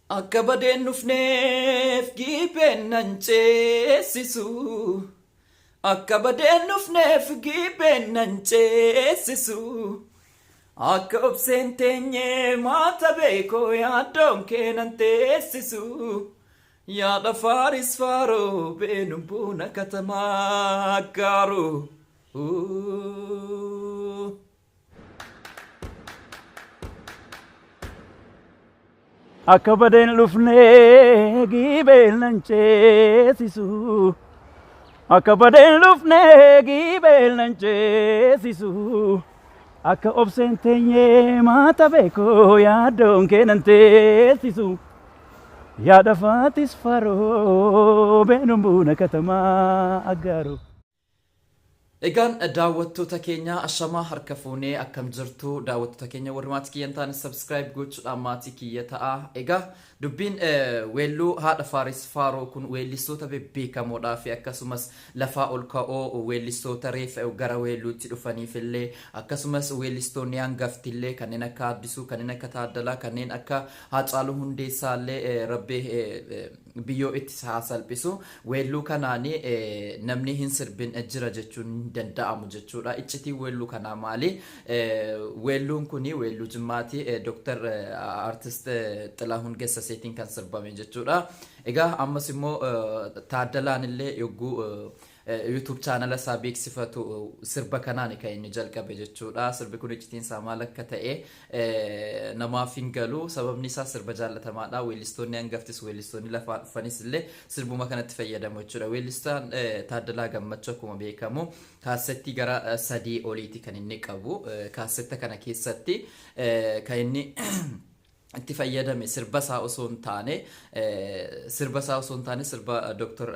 Akka badeen dhufneef giibeen nan ceessisu. Akka badeen dhufneef giibeen nan ceessisu. Akka obseen teenyee maata beekoo yaaddoon kee nan teessisu. Yaada faaris faaroo beenuun buuna katamaa gaaruu. Akka badeen dhufnee giibeen nan ceesisu. Akka badeen dhufnee giibeen nan ceesisu. Akka obseen teenyee maata beekoo yaaddoon kee nan teessisu. Yaada faatis faroo beenuun buuna katamaa aggaaroo. Egaan daawwattoota keenya ashamaa harka fuunee akkam jirtu daawwattoota keenya warri maatii kiyya hin taane subscribe gochuudhaan maatii kiyya ta'a. Egaa dubbiin weelluu haadha Faaris Faaroo kun weellistoota bebbeekamoodhaa fi akkasumas lafaa ol ka'oo weellistoota reef gara weelluutti dhufaniif illee akkasumas weellistoonni hangafti illee kanneen akka Addisuu kanneen akka Taaddalaa kanneen akka Haacaaluu Hundeessaa illee rabbi biyyoo itti haa salphisu. Weelluu kanaan namni hin sirbin jira jechuun hin danda'amu jechuudha. Iccitiin weelluu kanaa maali? Weelluun kun weelluu Jimmaati. Dr. Artist Xilahuun Gessaseetiin kan sirbame jechuudha. Egaa ammas immoo Taaddalaan illee yogguu YouTube chaanala isaa beeksifatu sirba kanaan kan inni jalqabe jechuudha. Sirbi kun iccitiin isaa maal akka ta'e namaaf hin galu. Sababni isaa sirba jaallatamaadha. Weellistoonni hangaftis weellistoonni lafaa dhufanis illee sirbuma kanatti fayyadamu jechuudha. Weellistaan Taaddalaa Gammachuu akkuma beekamu kaassettii gara 3 oliiti kan inni qabu. Kaassetta kana keessatti kan inni itti fayyadame sirba isaa osoo hin taane sirba isaa osoo hin taane sirba Dr.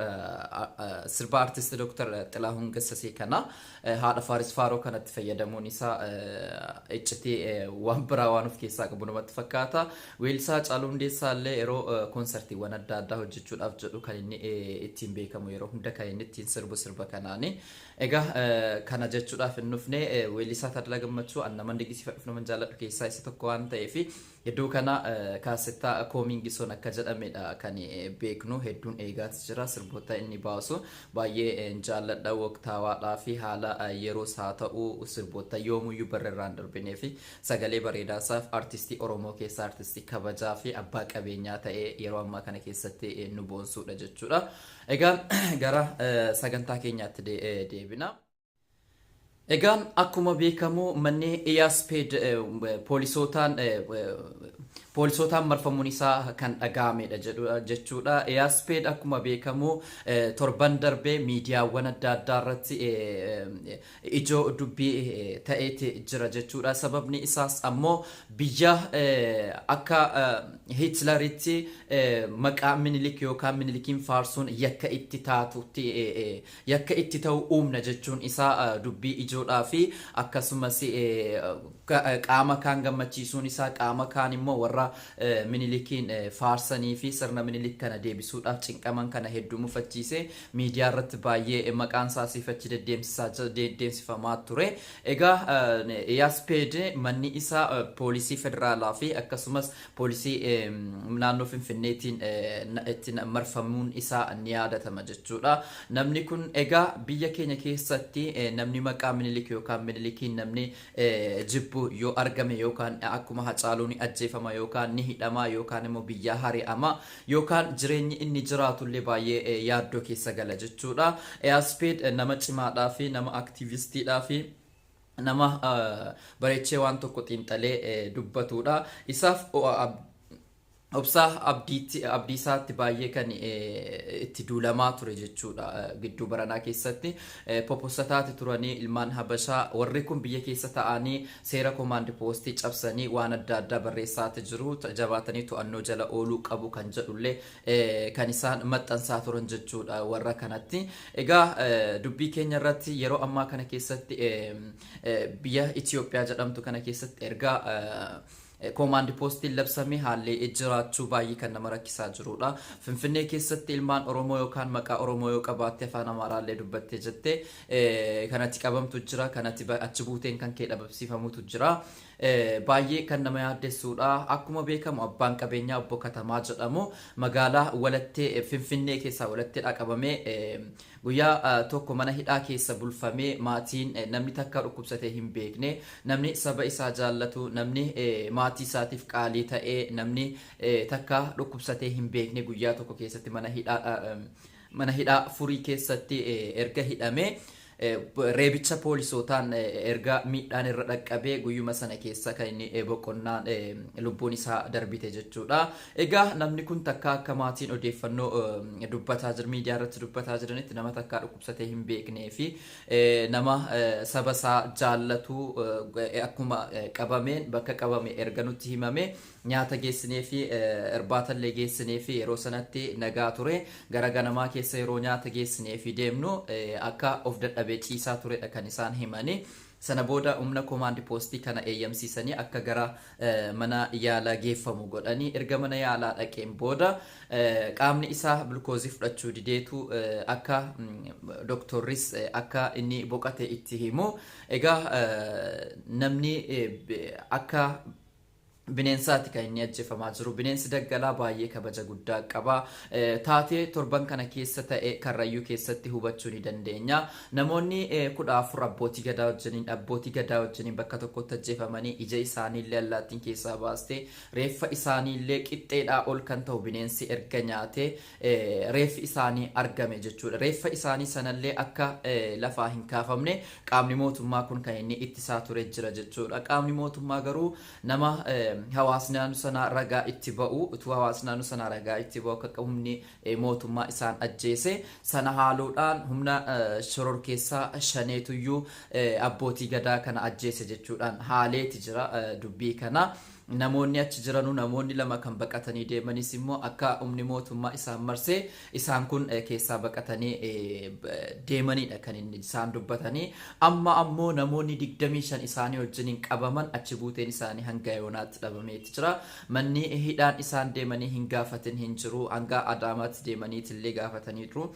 sirba artist Dr. Xilahuun Gassasee kana haadha Faaris Faaroo kanatti fayyadamuun isaa iccitii waan biraa waan of keessaa qabu namatti fakkaata. Weellisaa Haacaaluu Hundeessaa illee yeroo koonsartiiwwan adda addaa hojjechuudhaaf jedhu kan inni ittiin beekamu yeroo hunda kan inni ittiin sirbu sirba kanaani. Egaa kana jechuudhaaf hin dhufne weellisaa Taaddalaa Gammachuu an naman dinqisiifadhuuf naman jaalladhu keessaa isa tokko waan ta'eef hedduu kana kaasettaa koomiingi son akka jedhamedha kan beeknu hedduun eegaas jira sirboota inni baasu baay'ee jaalladha waqtaawaadhaa fi haala yeroos haa ta'u sirboota yoomuyyuu barra irraa hin darbinee fi sagalee bareedaasaaf artistii Oromoo keessaa artistii kabajaa fi abbaa qabeenyaa ta'ee yeroo ammaa kana keessatti nu boonsuudha jechuudha. Egaan gara sagantaa keenyaatti deebina. Egaan akkuma beekamu manni Iyaaspeed poolisootaan poolisootaan marfamuun isaa kan dhaga'amedha jechuudha. Iyaaspeed akkuma beekamu torban darbe miidiyaawwan adda addaa irratti ijoo dubbii ta'eeti jira jechuudha. Sababni isaas ammoo biyya akka Hitlaritti maqaa Minilik yookaan Minilikiin faarsuun yakka itti taatutti yakka itti ta'u uumna jechuun isaa dubbii ijoodhaa fi akkasumas qaama kaan gammachiisuun isaa qaama kaan immoo warra Minilikiin faarsanii fi sirna Minilik kana deebisuudhaaf cinqaman kana hedduu mufachiise miidiyaa irratti baay'ee maqaan isaa asiif achi deddeemsifamaa ture. Egaa Iyaaspeed manni isaa poolisii federaalaa fi akkasumas poolisii naannoo Finfinneetiin itti marfamuun isaa ni yaadatama jechuudha. Namni kun egaa biyya keenya keessatti namni maqaa Minilik yookaan Minilikiin namni jibbu yoo argame yookaan akkuma Hacaaluu ni ajjeefama yookaan ni hidhama yookaan immoo biyyaa hari'ama yookaan jireenyi inni jiraatullee baay'ee yaaddoo keessa gala jechuudha. Easpeed nama cimaadhaa fi nama aktiivistiidhaa fi nama bareechee waan tokko xiinxalee dubbatuudha. Isaaf Obsaa Abdiitti Abdiisaatti baay'ee kan itti duulamaa ture jechuudha gidduu baranaa keessatti popossataati turanii ilmaan Habashaa warri kun biyya keessa ta'anii seera komaandi poostii cabsanii waan adda addaa barreessaati jiru jabaatanii to'annoo jala ooluu qabu kan jedhullee kan isaan maxxansaa turan jechuudha warra kanatti. Egaa dubbii keenya irratti yeroo ammaa kana keessatti biyya Itoophiyaa jedhamtu kana keessatti ergaa Koomaandi poostiin labsame haalli jiraachuu baay'ee kan nama rakkisaa jiruudha. Finfinnee keessatti ilmaan Oromoo yookaan maqaa Oromoo yoo qabaatte afaan Amaaraallee dubbattee jette kanatti qabamtu jira, kanatti achi buuteen kan kee dhabamsiifamutu jira. Baay'ee kan nama yaaddessuudha. Akkuma beekamu abbaan qabeenyaa obbo Katamaa jedhamu magaalaa Walattee Finfinnee keessaa Walatteedhaa qabamee guyyaa tokko mana hidhaa keessa bulfamee maatiin namni takka dhukkubsatee hin beekne, namni saba isaa jaallatu, namni maatii isaatiif qaalii ta'ee, namni takka dhukkubsatee hin beekne guyyaa tokko keessatti mana hidhaa Furii keessatti erga hidhamee, reebicha poolisootaan erga miidhaan irra dhaqqabee, guyyuma sana keessa kan inni boqonnaan lubbuun isaa darbite jechuudha. Egaa namni kun takka akka maatiin odeeffannoo dubbataa jiru, miidiyaa irratti dubbataa jiranitti, nama takka dhukkubsatee hin beeknee fi nama saba isaa jaallatu, akkuma qabameen bakka qabame erga nutti himame nyaata geessinee fi irbaatallee geessinee fi yeroo sanatti nagaa ture. Gara ganamaa keessa yeroo nyaata geessinee fi deemnu akka of dadhabee ciisaa turedha kan isaan himanii. Sana booda humna komaandi poostii kana eeyyamsiisanii akka gara mana yaalaa geeffamu godhanii, erga mana yaalaa dhaqeen booda qaamni isaa glukoozii fudhachuu dideetu akka doktorris akka inni boqate itti himu. Egaa namni akka bineensaati kan inni ajjeefamaa jiru. Bineensi daggalaa baay'ee kabaja guddaa qaba. Taatee torban kana keessa ta'e Karrayyuu keessatti hubachuu ni dandeenya. Namoonni 14 abbootii gadaa wajjiniin bakka tokkotti ajjeefamanii, ija isaaniillee allaattiin keessaa baastee, reeffa isaaniillee qixxeedhaa ol kan ta'u bineensi erga nyaatee reeffi isaanii argame jechuudha. Reeffa isaanii sanallee akka lafaa hin kaafamne qaamni mootummaa kun kan inni ittisaa ture jira jechuudha. Qaamni mootummaa garuu nama hawaasni naannoo sanaa ragaa itti ba'u, utuu hawaasni naannoo sanaa ragaa itti ba'u akka humni mootummaa isaan ajjeese sana haaluudhaan, humna shororkeessaa shaneetuyyuu abbootii gadaa kana ajjeese jechuudhaan haaleeti jira dubbii kana. Namoonni achi jiranuu, namoonni lama kan baqatanii deemanis immoo akka humni mootummaa isaan marsee isaan kun keessaa baqatanii deemanidha kan inni isaan dubbatanii. Amma ammoo namoonni 25 isaanii wajjiniin qabaman achi buuteen isaanii hanga yoonaatti dhabameeti jira. Manni hidhaan isaan deemanii hin gaafatin hin jiru. Hanga Adaamaatti deemaniitillee gaafatanii jiru.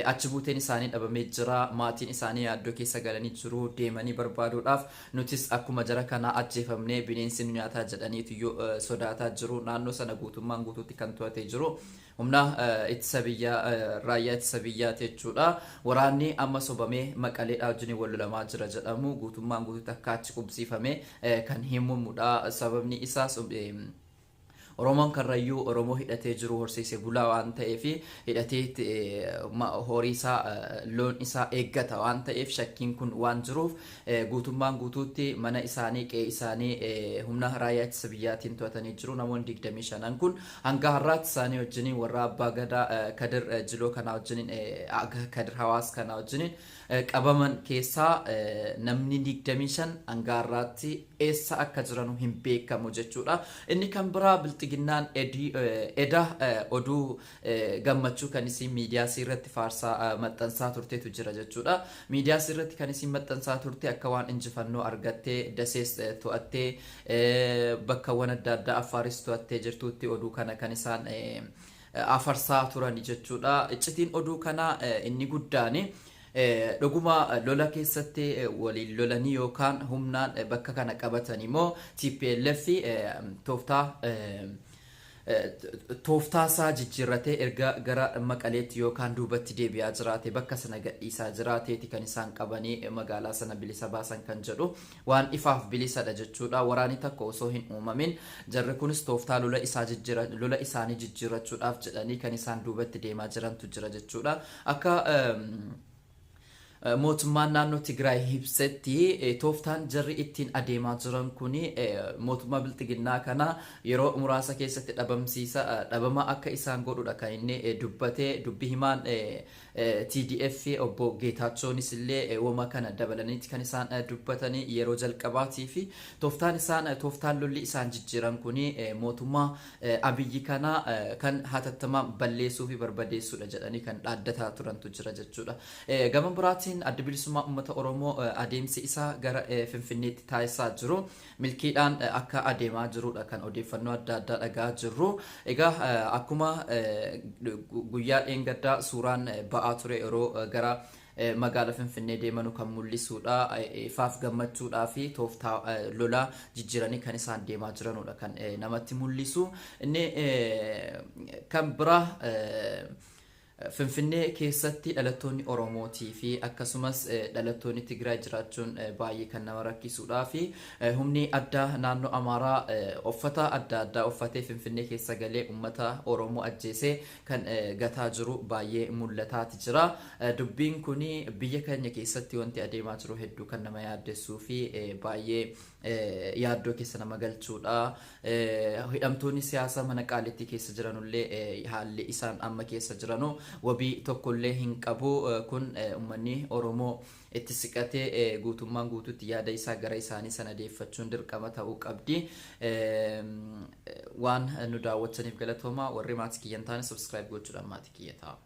Achi buuteen isaanii dhabamee jira. Maatiin isaanii yaaddoo keessa galanii jiru. Deemanii barbaaduudhaaf, nutis akkuma jara kanaa ajjeefamnee bineensi nu nyaataa jedhaniitu sodaataa jiru. Naannoo sana guutummaan guutuutti kan to'atee jiru humna ittisa biyyaa, raayyaa ittisa biyyaati jechuudha. Waraanni amma sobamee Maqaleedhaa wajjin wal lolamaa jira jedhamu guutummaan guutuutti akka achi qubsiifame kan himamudha. Sababni isaas Oromoon Karrayyuu Oromoo hidhatee jiru horsiisee bulaa waan ta'eef, hidhatee horii isaa, loon isaa eeggata waan ta'eef, shakkiin kun waan jiruuf guutummaan guutuutti mana isaanii, qe'ee isaanii humna raayyaa ittisa biyyaatiin to'atanii jiru. Namoonni 25 kun hanga har'aatti isaanii wajjiniin, warra abbaa gadaa Kadir Jiloo kanaa wajjiniin, Kadir Hawaas kanaa wajjiniin qabaman keessaa namni 25 hanga har'aatti eessa akka jiranu hin beekamu jechuudha. Inni kan biraa, Bilxiginnaan eda oduu gammachuu kan isin miidiyaa irratti faarsaa maxxansaa turteetu jira jechuudha. Miidiyaa irratti kan isin maxxansaa turte akka waan injifannoo argattee, Dasees to'attee, bakkawwan adda addaa Affaaris to'attee jirtuutti oduu kana kan isaan afarsaa turan jechuudha. Iccitiin oduu kanaa inni guddaani dhuguma lola keessatti waliin lolanii yookaan humnaan bakka kana qabatan immoo TPLF tooftaa isaa jijjiirratee erga gara Maqaleetti yookaan duubatti deebi'aa jiraate, bakka sana gadhiisaa jiraateeti kan isaan qabanii magaalaa sana bilisa baasan kan jedhu waan ifaaf bilisadha jechuudha. Waraanni tokko osoo hin uumamin jarri kunis tooftaa lola isaanii jijjiirrachuudhaaf jedhanii kan isaan duubatti deemaa jirantu jira jechuudha. Akka mootummaan naannoo Tigraay ibsetti, tooftaan jarri ittiin adeemaa jiran kuni mootummaa Bilxiginnaa kana yeroo muraasa keessatti dhabamsiisa, dhabama akka isaan godhudha kan inni dubbate. Dubbi himaan TDF obbo Geetaachoonis illee wama kana dabalaniiti kan isaan dubbatanii. Yeroo jalqabaatii fi tooftaan isaan tooftaan lolli isaan jijjiiran kuni mootummaa Abiyyi kana kan hatattamaan balleessuu fi barbadeessuudha jedhanii kan dhaaddataa turantu jira jechuudha. Gama biraatiin, Adda Bilisummaa Uummata Oromoo adeemsi isaa gara Finfinneetti taasisaa jiru milkiidhaan akka adeemaa jirudha kan odeeffannoo adda addaa dhagaa jirru. Egaa akkuma guyyaa dheengaddaa suuraan ba'aa ture yeroo gara magaala Finfinnee deemanu kan mul'isuudha. Ifaaf gammachuudhaa fi tooftaa lolaa jijjiiranii kan isaan deemaa jiranudha kan namatti mul'isu. Inni kan biraa Finfinnee keessatti dhalattoonni Oromootii fi akkasumas dhalattoonni Tigraay jiraachuun baay'ee kan nama rakkisuudhaa fi humni addaa naannoo Amaaraa uffata adda addaa uffatee Finfinnee keessa galee uummata Oromoo ajjeesee kan gataa jiru baay'ee mul'ataati jira. Dubbiin kun biyya keenya keessatti wanti adeemaa jiru hedduu kan nama yaaddessuu fi baay'ee yaaddoo keessa nama galchuudha. Hidhamtoonni siyaasaa mana Qaallittii keessa jiranullee haalli isaan amma keessa jiranu wabii tokkollee hin qabu. Kun uummanni Oromoo itti siqatee guutummaan guutuutti yaada isaa gara isaanii sana deeffachuun dirqama ta'uu qabdi. Waan nu daawwattaniif galatooma. Warri maatii kiyya hin taane subscribe gochuudhaan maatii kiyya ta'a.